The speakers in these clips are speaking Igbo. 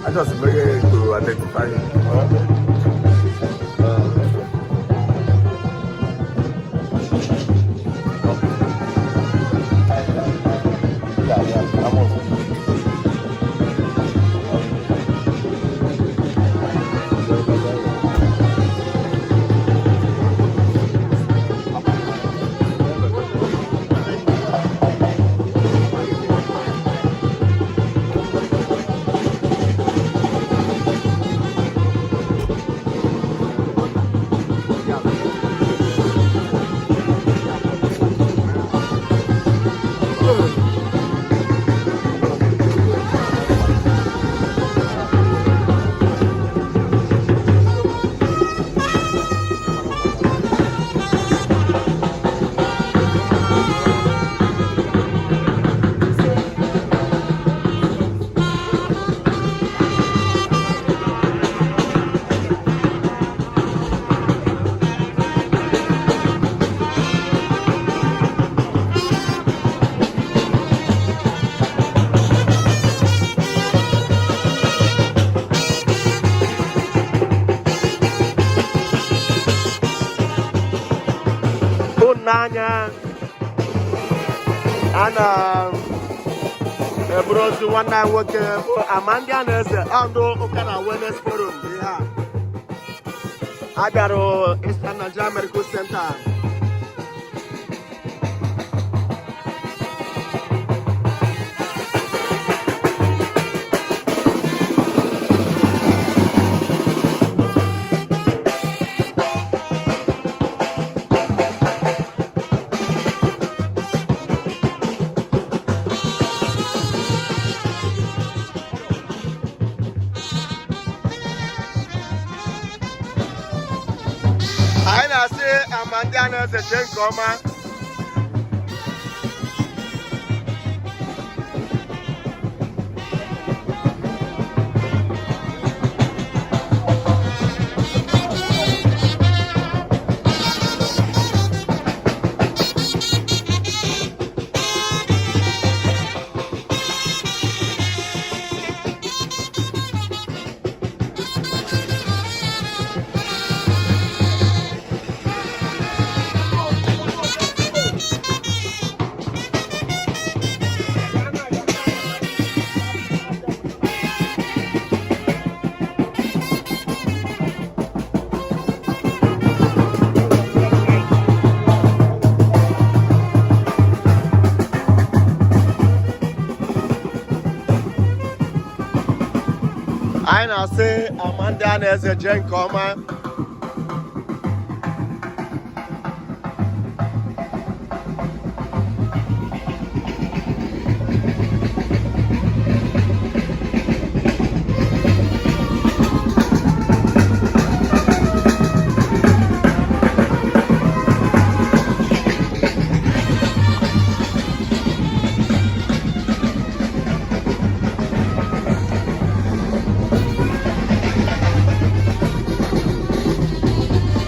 I just make it to identify him. Yeah, I'm on. N'anya a na-eburu ozu nwanne anyị nwoke bụ Amandi Anaeze ndụ ụka na Wellness Forum bụ ihe a a bịara Eastern Nigeria Medical Center. Anyị na-asị Amandi Anaeze jee nke ọma. Anyị na-asị Amandi Anaeze jee nke ọma.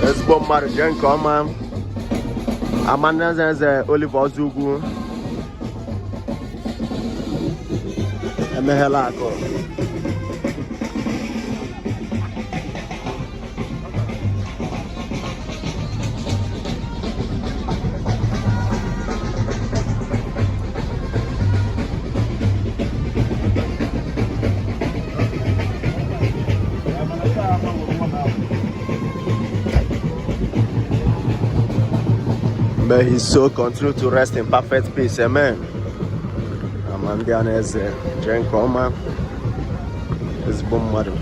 Ezigbo mmadụ, jee nke ọma. Amandi Anaeze Oliver Ọzọugwu emeghela akụ. May his soul continue to rest in perfect peace. Amen. Amandi Anaeze jee nke ọma, ezigbo mmadụ.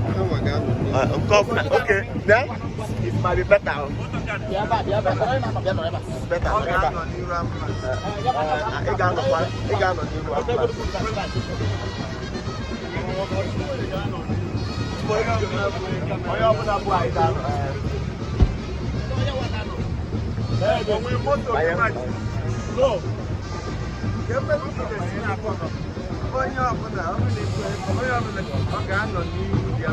Nke ọbụla, okay, then it might be better. It's better. Ebe a. Ị ga-anọkwa, ị ga-anọ n'iru ambulance. Onye ọbụla bụ anyị ga-anọ. No. Onye ọbụla ọ ga-anọ n'ihu ya.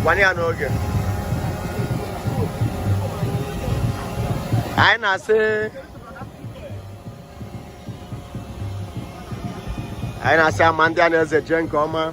Gbanye ya n'oge. Anyị na-asị anyị na-asị ama ndị a na-eze jee nke ọma.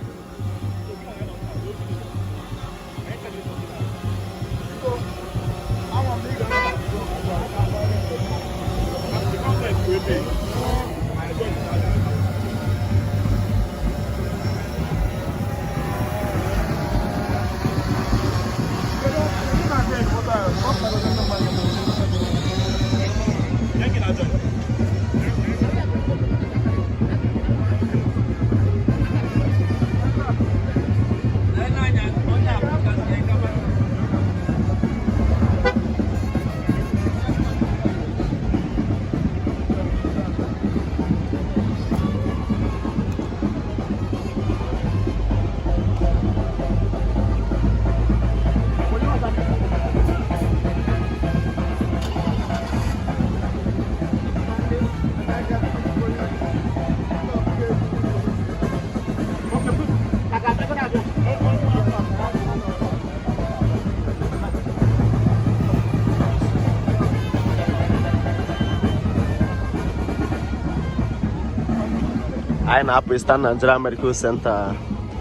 Anyị na-apụ Eastern Nigeria Medical Center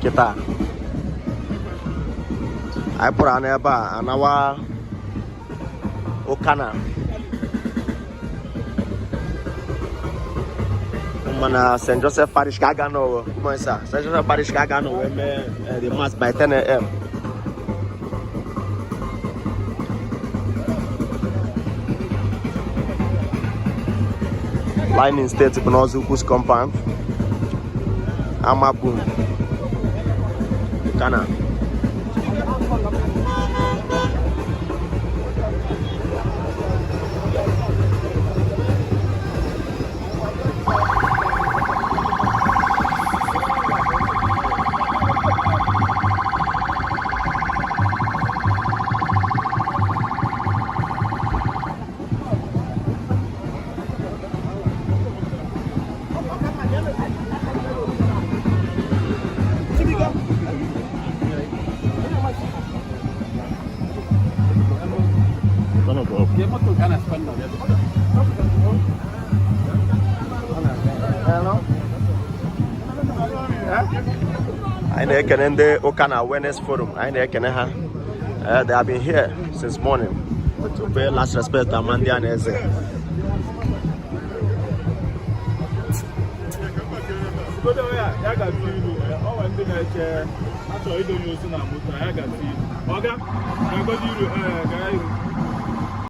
kịta. Anyị pụrụ anụ ebe a anawa Ụkana, mana St. Joseph Parish ka a ga-anọ. Good morning, sir. St. Joseph Parish ka a ga-anọ wee mee the mass by 10 a.m. Lying in state bụ n'Ọzọ Ukwu's compound, Amabu, Ụkana. Anyị na-ekene ndị ụka na Awareness Forum. Anyị na-ekene ha. They have been here since morning to pay last respect to Amandi and Eze. Ya gazi ilu, ọ nwere ndị na-eche achọrọ idonye ozu na moto, ya gazi ilu. Ọga, ga-agozi iru, gaa iru.